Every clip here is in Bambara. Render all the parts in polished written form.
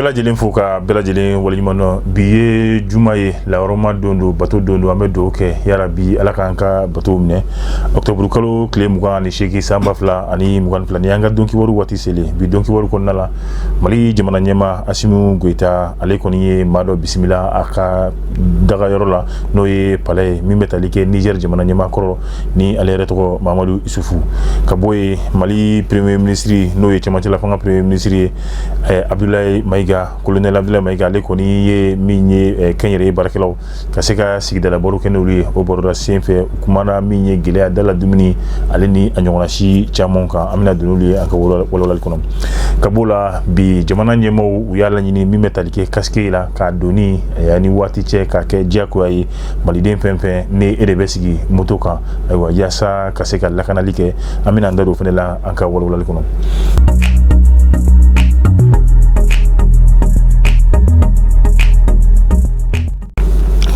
Bɛɛ lajɛlen fo, ka bɛɛ lajɛlen waleɲuman dɔn. Bi ye juma ye, lahɔrɔma don don, bato don don. An bɛ dugawu kɛ, yarabi Ala k'an ka bato minɛ. Octobre kalo tile 28, san 2022, ni an ka don kibaru waati selen. Bi don kibaru kɔnɔna la, Mali jamana ɲɛmaa Assimi Goïta, ale kɔni ye maa dɔ bisimila a ka dagayɔrɔ la, n'o ye palais ye, min bɛ tali kɛ Niger jamana ɲɛmaa kɔrɔ, ni ale yɛrɛ tɔgɔ Mahamadou Issoufou. Ka bɔ yen, Mali premier ministre, n'o ye cɛmancɛla fanga premier ministre ye, Abdoulaye Maïga, colonel Abdoulaye Maïga, ale kɔni ye min ye kɛnyɛrɛye baarakɛlaw ka se ka sigidala baro kɛ n'olu ye. O baroda sen fɛ, u kumana min ye gɛlɛya da la dumuni, ale ni a ɲɔgɔnna si caman kan. An bɛna don n'olu ye an ka walawalali kɔnɔ. Ka b'o la, bi jamana ɲɛmaaw, u y'a laɲini min bɛ tali kɛ casque la, k'a donni ni waati cɛ k'a kɛ diyagoya ye maliden fɛn fɛn ni e de bɛ sigi moto kan, ayiwa, yaasa ka se ka lakanali kɛ. An bɛna an da don o fana la an ka walawalali kɔnɔ.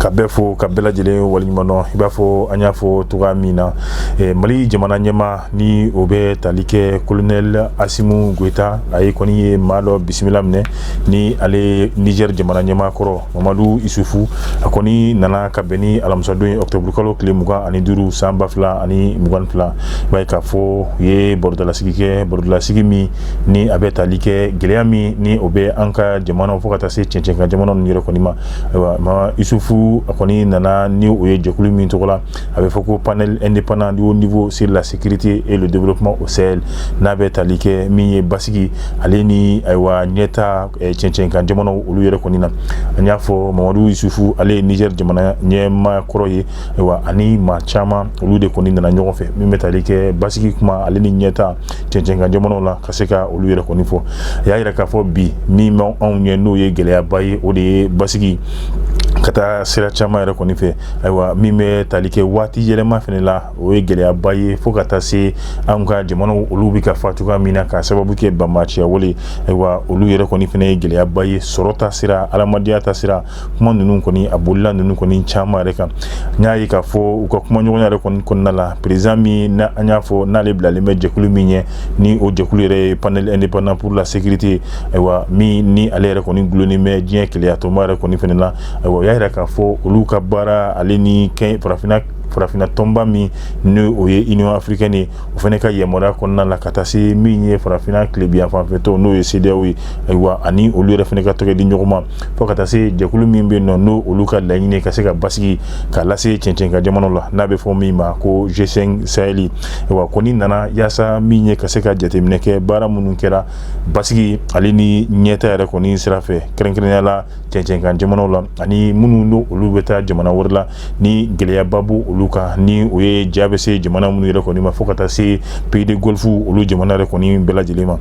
Ka bɛɛ fo, ka bɛɛ lajɛlen waleɲuman dɔn. I b'a fɔ an y'a fɔ cogoya min na, Mali jamana ɲɛmaa, ni o bɛ tali kɛ colonel Assimi Goïta, a ye kɔni ye maa dɔ bisimila minɛ, ni ale Niger jamana ɲɛmaa kɔrɔ Mahamadou Issoufou. A kɔni nana ka bɛn ni alamisadon ye, octobre kalo tile 25, san 2022. I b'a ye k'a fɔ u ye barodalasigi kɛ, barodalasigi min ni a bɛ tali kɛ gɛlɛya min ni o bɛ an ka jamanaw, fo ka taa se cɛncɛn kan jamana ninnu yɛrɛ kɔni ma. Ayiwa, ma Issoufou, a kɔni nana ni o ye jɛkulu min tɔgɔ la, a bɛ fɔ ko Panel indépendant du haut niveau sur la sécurité et le développement au Sahel, n'a bɛ tali kɛ min ye basigi, ale ni ayiwa ɲɛta cɛncɛn kan jamanaw olu yɛrɛ kɔni na. An y'a fɔ Mahamadou Issoufou, ale ye Niger jamana ɲɛmaa kɔrɔ ye. Ayiwa, ani maa caman, olu de kɔni nana ɲɔgɔn fɛ, min bɛ tali kɛ basigi kuma, ale ni ɲɛta cɛncɛn kan jamanaw la, ka se ka olu yɛrɛ kɔni fɔ. A y'a yira k'a fɔ bi min bɛ anw ɲɛ, n'o ye gɛlɛyaba ye, o de ye basigi ka taa sira caman yɛrɛ kɔni fɛ. Ayiwa, min bɛ tali kɛ waati yɛlɛma fɛnɛ la, o ye gɛlɛyaba ye, fo ka taa se anw ka jamanaw olu bɛ ka fa cogoya min na k'a sababu kɛ banbaanciya wale. Ayiwa, olu yɛrɛ kɔni fɛnɛ ye gɛlɛyaba ye, sɔrɔ ta sira, adamadenya ta sira. Kuma ninnu kɔni, a bolila ninnu kɔni caman yɛrɛ kan. N y'a ye k'a fɔ u ka kumaɲɔgɔnya yɛrɛ kɔni kɔnɔna la, président min an y'a fɔ n'ale bilalen bɛ jɛkulu min ɲɛ, ni o jɛkulu yɛrɛ ye Panel indépendant pour la sécurité, ayiwa, min ni ale yɛrɛ kɔni gulonnen bɛ diɲɛ keleya tɔnba yɛrɛ kɔni fɛnɛ la, ayiwa, u y'a yira k'a fɔ olu ka baara, ale ni farafinna tɔnba min ni o ye Union africaine ye, o fana ka yamaruya kɔnɔna la, ka taa se min ye farafinna tilebiyan fanfɛ tɔn, n'o ye CEDEAO ye, ayiwa, ani olu yɛrɛ fana ka tɔgɔ di ɲɔgɔn ma, fo ka taa se jɛkulu min bɛ yen nɔ, n'o olu ka laɲini ka se ka basigi ka lase cɛncɛn kan jamanaw la, n'a bɛ fɔ min ma ko G5 Sahel. Ayiwa, kɔni nana yaasa min ye ka se ka jateminɛ kɛ baara minnu kɛra basigi, ale ni ɲɛta yɛrɛ kɔni sira fɛ, kɛrɛnkɛrɛnnenya la cɛncɛn kan jamanaw la, ani minnu n'o olu bɛ taa jamana wɛrɛ la ni gɛlɛyaba b'o olu kan, ni o ye ja bɛ se jamana minnu yɛrɛ kɔni ma, fo ka taa se pays de Golfe olu jamana yɛrɛ kɔni bɛɛ lajɛlen ma.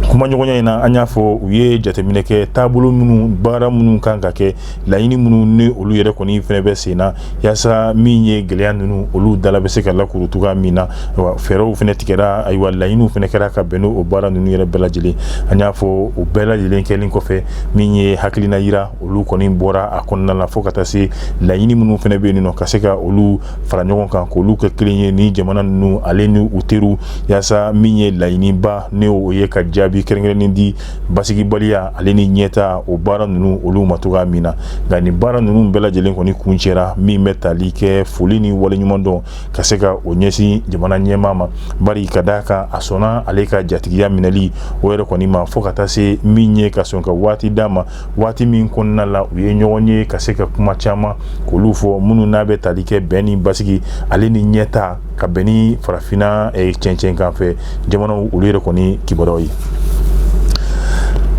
Kumaɲɔgɔnya in na, an y'a fɔ u ye jateminɛ kɛ taabolo minnu, baara minnu kan ka kɛ, laɲini minnu ni olu yɛrɛ kɔni fɛnɛ bɛ sen na, yaasa min ye gɛlɛya ninnu olu dala bɛ se ka lakuru cogoya min na. Ayiwa, fɛɛrɛw fɛnɛ tigɛra, ayiwa, laɲiniw fɛnɛ kɛra ka bɛn n'o baara ninnu yɛrɛ bɛɛ lajɛlen. An y'a fɔ o bɛɛ lajɛlen kɛlen kɔfɛ, min ye hakilina yira, olu kɔni bɔra a kɔnɔna la, fo ka taa se laɲini minnu fɛnɛ bɛ yen nɔ, ka se ka olu fara ɲɔgɔn kan k'olu kɛ kelen ye ni jamana ninnu, ale ni u teriw, yaasa min ye laɲiniba ni o ye ka jaabi kɛrɛnkɛrɛnnen di basigibaliya, ale ni ɲɛta o baara ninnu olu ma cogoya min na. Nka nin baara ninnu bɛɛ lajɛlen kɔni kuncɛra min bɛ tali kɛ foli ni waleɲuman dɔn ka se ka o ɲɛsin jamana ɲɛmaa ma, bari ka d'a kan a sɔnna ale ka jatigiya minɛli o yɛrɛ kɔni ma, fo ka taa se min ye ka sɔn ka waati d'a ma, waati min kɔnɔna la u ye ɲɔgɔn ye ka se ka kuma caman k'olu fɔ, minnu n'a bɛ tali kɛ bɛn ni basigi, ale ni ɲɛta, ka bɛn ni farafinna cɛncɛn kan fɛ jamanaw olu yɛrɛ kɔni kibaruyaw ye.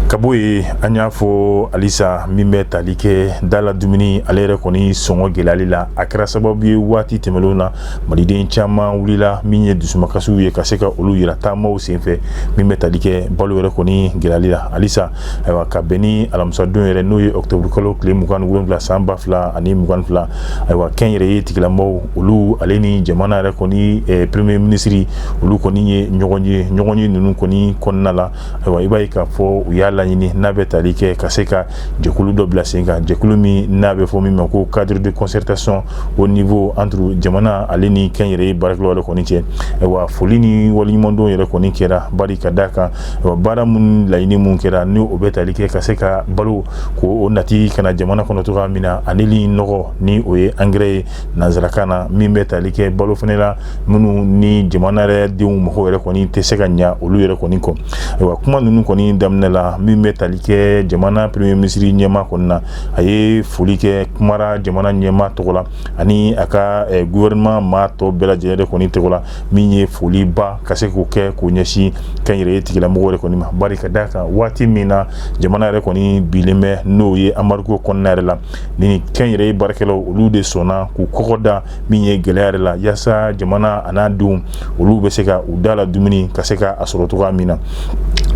Ka bɔ yen, an y'a fɔ halisa min bɛ tali kɛ dala dumuni, ale yɛrɛ kɔni sɔngɔ gɛlɛyali la, a kɛra sababu ye waati tɛmɛnlenw na maliden caman wulila min ye dusumakasiw ye ka se ka olu yira taamaw senfɛ, min bɛ tali kɛ balo yɛrɛ kɔni gɛlɛyali la halisa. Ayiwa, ka bɛn ni alamisadon yɛrɛ, n'o ye octobre kalo tile 27, san 2022, ayiwa, kɛnyɛrɛye tigilamɔgɔw olu, ale ni jamana yɛrɛ kɔni premier ministre, olu kɔni ye ɲɔgɔn ye. Ɲɔgɔn ye ninnu kɔni kɔnɔna la, ayiwa, i b'a ye k'a fɔ u y'a laɲini laɲini n'a bɛ tali kɛ ka se ka jɛkulu dɔ bila sen kan, jɛkulu min n'a bɛ fɔ min ma ko cadre de concertation au niveau entre jamana ale ni kɛnyɛrɛye baarakɛlaw yɛrɛ kɔni cɛ. Ayiwa, foli ni waleɲumandɔn yɛrɛ kɔni kɛra, bari ka d'a kan baara minnu laɲini mun kɛra, ni o bɛ tali kɛ ka se ka balo k'o nati ka na jamana kɔnɔ cogoya min na, ani ni nɔgɔ ni o ye angɛrɛ ye nansarakan na, min bɛ tali kɛ balo fana la minnu ni jamana yɛrɛ denw mɔgɔw yɛrɛ kɔni tɛ se ka ɲa olu yɛrɛ kɔni kɔ. Ayiwa, kuma ninnu kɔni daminɛ la, min bɛ tali kɛ jamana premier ministre ɲɛmaa kɔni na, a ye foli kɛ, kumara jamana ɲɛmaa tɔgɔ la ani a ka gouvernement maa tɔ bɛɛ lajɛlen yɛrɛ kɔni tɔgɔ la, min ye foliba ka se k'o kɛ k'o ɲɛsin kɛnyɛrɛye tigilamɔgɔw yɛrɛ kɔni ma, bari ka d'a kan waati min na jamana yɛrɛ kɔni bilen bɛ, n'o ye embargo kɔnɔna yɛrɛ la, ni kɛnyɛrɛye baarakɛlaw olu de sɔnna k'u kɔgɔ da min ye gɛlɛya yɛrɛ la, yaasa jamana a n'a denw olu bɛ se ka u da la dumuni ka se ka a sɔrɔ cogoya min na.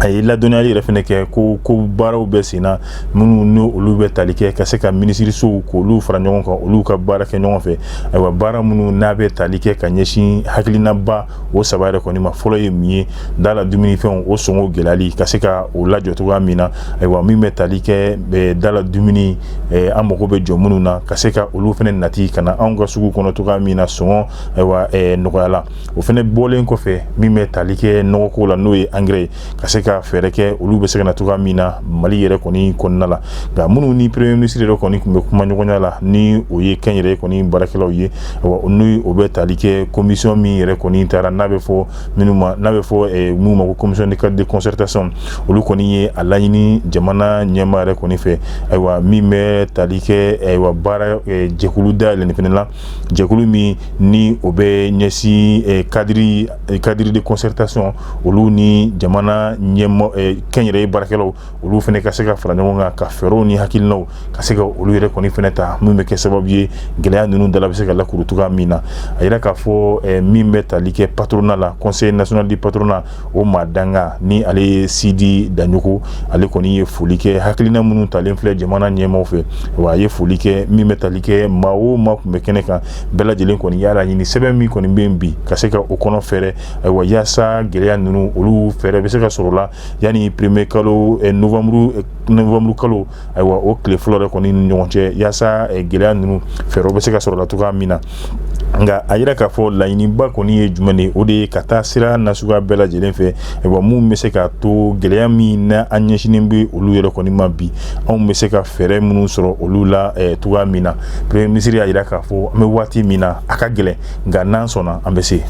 A ye ladɔnniyali yɛrɛ fana kɛ ko baaraw bɛ sen na minnu ni olu bɛ tali kɛ ka se ka minisirisow k'olu fara ɲɔgɔn kan, olu ka baara kɛ ɲɔgɔn fɛ. Ayiwa, baara minnu n'a bɛ tali kɛ ka ɲɛsin hakilinaba o saba yɛrɛ kɔni ma, fɔlɔ ye min ye, da la dumunifɛnw o sɔngɔ gɛlɛyali ka se ka o lajɔ cogoya min na. Ayiwa, min bɛ tali kɛ da la dumuni an mago bɛ jɔ minnu na, ka se ka olu fana nati ka na anw ka sugu kɔnɔ cogoya min na sɔngɔ ayiwa nɔgɔya la. O fana bɔlen kɔfɛ, min bɛ tali kɛ nɔgɔko la, n'o ye angɛrɛ ye, ka se ka fɛɛrɛ kɛ olu bɛ se ka na cogoya min na Mali yɛrɛ kɔni kɔnɔna la. Nka minnu ni premier ministre yɛrɛ kɔni tun bɛ kuma ɲɔgɔnya la, ni o ye kɛnyɛrɛye kɔni baarakɛlaw ye, ni o bɛ tali kɛ commission min yɛrɛ kɔni taara, n'a bɛ fɔ minnu ma n'a bɛ fɔ minnu ma ko commission de cadre de concertation, olu kɔni ye a laɲini jamana ɲɛmaa yɛrɛ kɔni fɛ. Ayiwa, min bɛ tali kɛ, ayiwa, baara jɛkulu dayɛlɛnni fana la, jɛkulu min ni o bɛ ɲɛsin cadre de concertation, olu ni jamana ɲɛmɔ kɛnyɛrɛye baarakɛlaw olu fana ka se ka fara ɲɔgɔn kan ka fɛɛrɛw ni hakilinaw ka se ka olu yɛrɛ kɔni fana ta, min bɛ kɛ sababu ye gɛlɛya ninnu dala bɛ se ka lakuru cogoya min na. A yira k'a fɔ min bɛ tali kɛ patronat la, Conseil national du patronat, o maa danga ni ale ye Sidi Daɲogo, ale kɔni ye foli kɛ hakilina minnu talen filɛ jamana ɲɛmaaw fɛ. Wa a ye foli kɛ min bɛ tali kɛ maa o maa tun bɛ kɛnɛ kan, bɛɛ lajɛlen kɔni y'a laɲini sɛbɛn min kɔni bɛ yen bi, ka se ka o kɔnɔ fɛɛrɛ, ayiwa, yaasa gɛlɛya ninnu olu fɛɛrɛ bɛ se ka sɔrɔ la yanni premier kalo novembre kalo, ayiwa, o tile fɔlɔ yɛrɛ kɔni ni ɲɔgɔn cɛ, yaasa gɛlɛya ninnu fɛɛrɛw bɛ se ka sɔrɔ la cogoya min na. Nka a yira k'a fɔ laɲiniba kɔni ye jumɛn ye, o de ye ka taa sira nasuguya bɛɛ lajɛlen fɛ, ayiwa, mun bɛ se k'a to gɛlɛya min na an ɲɛsinnen bɛ olu yɛrɛ kɔni ma bi, anw bɛ se ka fɛɛrɛ minnu sɔrɔ olu la cogoya min na. Premier ministre y'a yira k'a fɔ an bɛ waati min na, a ka gɛlɛn, nka n'an sɔnna, an bɛ se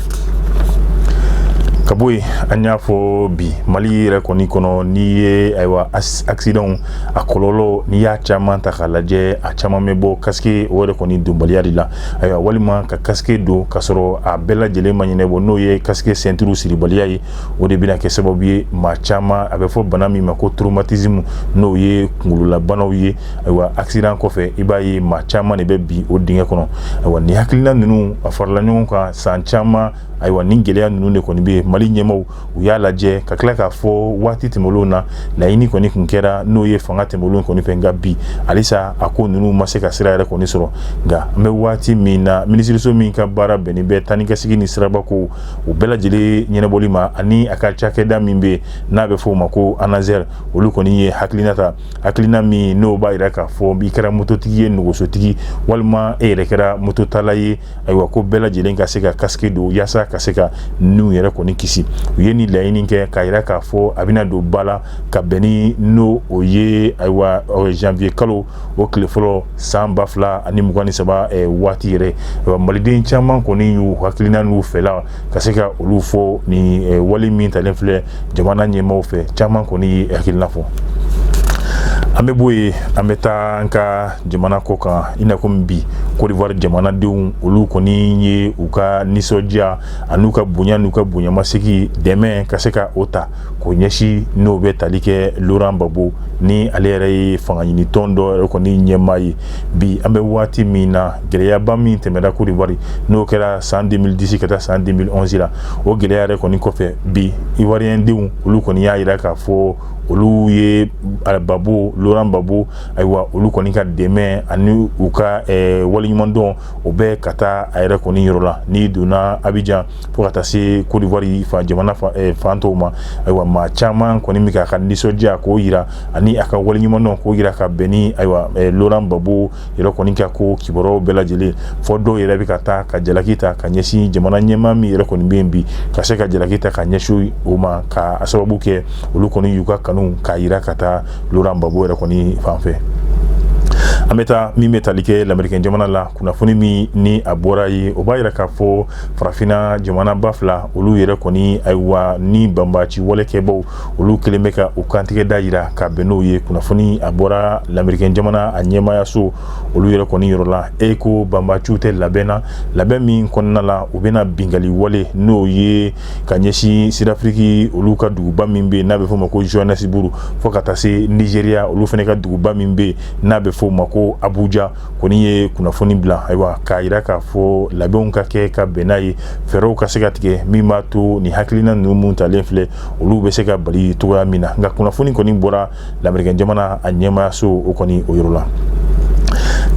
ka bɔ yen. An y'a fɔ bi Mali yɛrɛ kɔni kɔnɔ, n'i ye, ayiwa, accident a kɔlɔlɔ, n'i y'a caman ta k'a lajɛ, a caman bɛ bɔ casque o yɛrɛ kɔni donbaliya de la. Ayiwa, walima ka casque don ka sɔrɔ a bɛɛ lajɛlen ma ɲɛnabɔ, n'o ye casque ceinture siribaliya ye, o de bɛna kɛ sababu ye maa caman, a bɛ fɔ bana min ma ko traumatisme, n'o ye kunkololabanaw ye. Ayiwa, accident kɔfɛ, i b'a ye maa caman de bɛ bin o dingɛ kɔnɔ. Ayiwa, nin hakilina ninnu a farala ɲɔgɔn kan san caman. Ayiwa, nin gɛlɛya ninnu de kɔni bɛ yen. Mali ɲɛmaaw u y'a lajɛ ka tila k'a fɔ waati tɛmɛnlenw na, laɲini kɔni tun kɛra, n'o ye fanga tɛmɛnlenw kɔni fɛ, nka bi halisa a ko ninnu ma se ka sira yɛrɛ kɔni sɔrɔ. Nka an bɛ waati min na, minisiriso min ka baara bɛnnen bɛ taa ni ka segin ni sirabako o bɛɛ lajɛlen ɲɛnabɔli ma, ani a ka cakɛda min bɛ yen n'a bɛ fɔ o ma ko ANASER, olu kɔni ye hakilina ta, hakilina min n'o b'a jira k'a fɔ i kɛra mototigi ye, nɛgɛsotigi, walima e yɛrɛ kɛra mototala ye, ayiwa, ko bɛɛ lajɛlen ka se ka casque don yaasa ka se ka ninnu yɛrɛ kɔni kisi. U ye nin laɲini kɛ k'a jira k'a fɔ a bɛna don ba la ka bɛn ni n'o o ye, ayiwa, janvier kalo o tile fɔlɔ san 2023 waati yɛrɛ. Maliden caman kɔni y'u hakilina n'u fɛla ka se ka olu fɔ nin wale min talen filɛ jamana ɲɛmaaw fɛ, caman kɔni ye hakilina fɔ. An bɛ bɔ yen, an bɛ taa an ka jamana kɔ kan. I n'a komi bi Côte d'Ivoire jamanadenw olu kɔni ye u ka nisɔndiya an'u ka bonya n'u ka bonyamasegin dɛmɛ ka se ka o ta k'o ɲɛsin, n'o bɛ tali kɛ Laurent Gbagbo, ni ale yɛrɛ ye fanga ɲini tɔn dɔ yɛrɛ kɔni ɲɛmaa ye. Bi an bɛ waati min na, gɛlɛyaba min tɛmɛna Côte d'Ivoire, n'o kɛra san 2010 ka taa san 2011 la, o gɛlɛya yɛrɛ kɔni kɔfɛ, bi Ivoirien denw olu kɔni y'a jira k'a fɔ olu ye Gbagbo, Laurent Gbagbo, Laurent Gbagbo, ayiwa, olu kɔni ka dɛmɛ ani u ka waleɲumandɔn, o bɛ ka taa a yɛrɛ kɔni yɔrɔ la. N'i donna Abidjan fo ka taa se Côte d'Ivoire fan jamana fan tɔw ma, ayiwa, maa caman kɔni bɛ k'a ka nisɔndiya k'o yira ani a ka waleɲumandɔn k'o yira ka bɛn ni, ayiwa, Laurent Gbagbo yɛrɛ kɔni ka ko kibaruyaw bɛɛ lajɛlen. Fɔ dɔw yɛrɛ bɛ ka taa ka jalaki ta ka ɲɛsin jamana ɲɛmaa min yɛrɛ kɔni bɛ yen bi, ka se ka jalaki ta ka ɲɛsin o ma, ka sababu kɛ olu kɔni y'u ka kanu k'a yira ka taa Laurent Gbagbo yɛrɛ kɔni fan fɛ. An bɛ taa min bɛ tali kɛ Lamerikɛn jamana la, kunnafoni min ni a bɔra ye, o b'a yira k'a fɔ farafinna jamanaba fila, olu yɛrɛ kɔni, ayiwa, ni banbaci walekɛbaw, olu kɛlen bɛ ka u kantigɛ da yira ka bɛn n'o ye. Kunnafoni a bɔra Lamerikɛn jamana a ɲɛmaayaso, olu yɛrɛ kɔni yɔrɔ la, e ko banbaciw tɛ labɛn na, labɛn min kɔnɔna la u bɛna bingali wale n'o ye ka ɲɛsin Sud-Afrique, olu ka duguba min bɛ yen n'a bɛ f'o ma ko Johannesburg, fo ka taa se Nigeria, olu fana ka duguba min bɛ yen n'a bɛ f'o ma ko Abuja, kɔni ye kunnafoni bila, ayiwa, k'a yira k'a fɔ labɛnw ka kɛ ka bɛn n'a ye, fɛɛrɛw ka se ka tigɛ min b'a to nin hakilina ninnu mun talen filɛ, olu bɛ se ka bali cogoya min na. Nka kunnafoni kɔni bɔra Lamerikɛn jamana a ɲɛmaayaso, o kɔni o yɔrɔ la.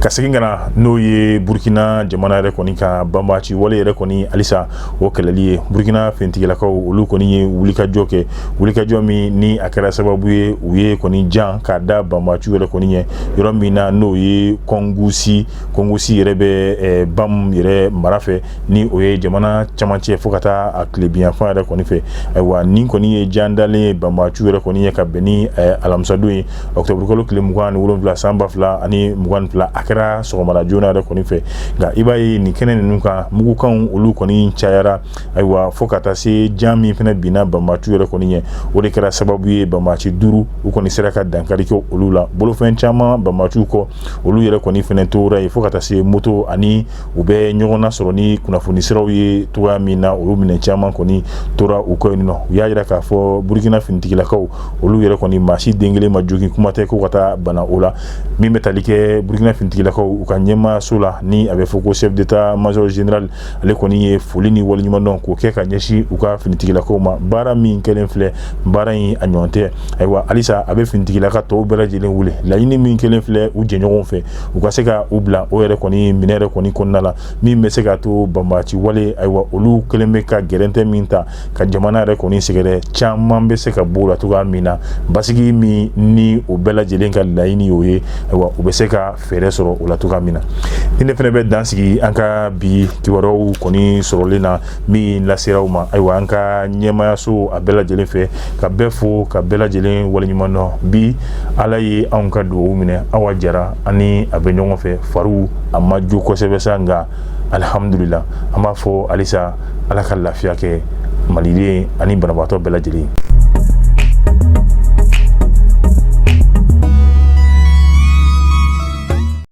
Ka segin ka na n'o ye Burkina jamana yɛrɛ kɔni ka banbaci wale yɛrɛ kɔni halisa o kɛlɛli ye, Burkina finitigilakaw, olu kɔni ye wulikajɔ kɛ, wulikajɔ min ni a kɛra sababu ye u ye kɔni jan k'a da banbaciw yɛrɛ kɔni ɲɛ yɔrɔ min na, n'o ye Kongoussi. Kongoussi yɛrɛ bɛ Bam yɛrɛ mara fɛ, ni o ye jamana camancɛ fo ka taa a tilebinyanfan yɛrɛ kɔni fɛ. Ayiwa, nin kɔni ye jan dalen ye banbaciw yɛrɛ kɔni ye ka bɛn ni alamisadon ye, ɔkutɔburukalo tile 27 san 2022, a kɛra sɔgɔmada joona yɛrɛ kɔni fɛ. Nka i b'a ye nin kɛnɛ ninnu kan, mugukanw olu kɔni cayara, ayiwa, fo ka taa se jan min fana binna banbaciw yɛrɛ kɔni ɲɛ, o de kɛra sababu ye banbaci 5, u kɔni sera ka dankari kɛ olu la. Bolofɛn caman banbaciw kɔ, olu yɛrɛ kɔni fana tora yen, fo ka taa se moto ani u bɛ ɲɔgɔn nasɔrɔ ni kunnafoni siraw ye cogoya min na, olu minɛn caman kɔni tora u kɔ yen nɔ. U y'a yira k'a fɔ Burukina finitigilakaw, olu yɛrɛ kɔni, maa si den kelen ma jogin, kuma tɛ ko ka taa bana o la. Min bɛ tali kɛ Burukina finitigilakaw u ka ɲɛmaayaso la, ni a bɛ fɔ ko chef d'état major général, ale kɔni ye foli ni waleɲumandɔn k'o kɛ ka ɲɛsin u ka finitigilakaw ma. Baara min kɛlen filɛ, baara in a ɲɔgɔn tɛ. Ayiwa, halisa a bɛ finitigilaka tɔw bɛɛ lajɛlen wele, laɲini min kɛlen filɛ u jɛɲɔgɔnw fɛ, u ka se ka u bila o yɛrɛ kɔni minɛ yɛrɛ kɔni kɔnɔna la, min bɛ se ka to banbaci wale, ayiwa, olu kɛlen bɛ ka gɛrɛntɛ min ta ka jamana yɛrɛ kɔni sɛgɛrɛ, caman bɛ se ka b'o la cogoya min na. Basigi min ni o bɛɛ lajɛlen ka laɲini o ye, ayiwa, u bɛ se ka fɛɛrɛ sɔrɔ o la cogoya min na. Ni ne fana bɛ dan sigi an ka bi kibaruyaw kɔni sɔrɔlen na min lasera aw ma, ayiwa, an ka ɲɛmaayaso a bɛɛ lajɛlen fɛ, ka bɛɛ fo ka bɛɛ lajɛlen waleɲuman dɔn. Bi Ala ye anw ka dugawu minɛ, Awa Jara ani a bɛ ɲɔgɔn fɛ, fariw a ma jo kosɛbɛ sa, nka alihamudulila, an b'a fɔ halisa Ala ka lafiya kɛ maliden ani banabaatɔ bɛɛ lajɛlen.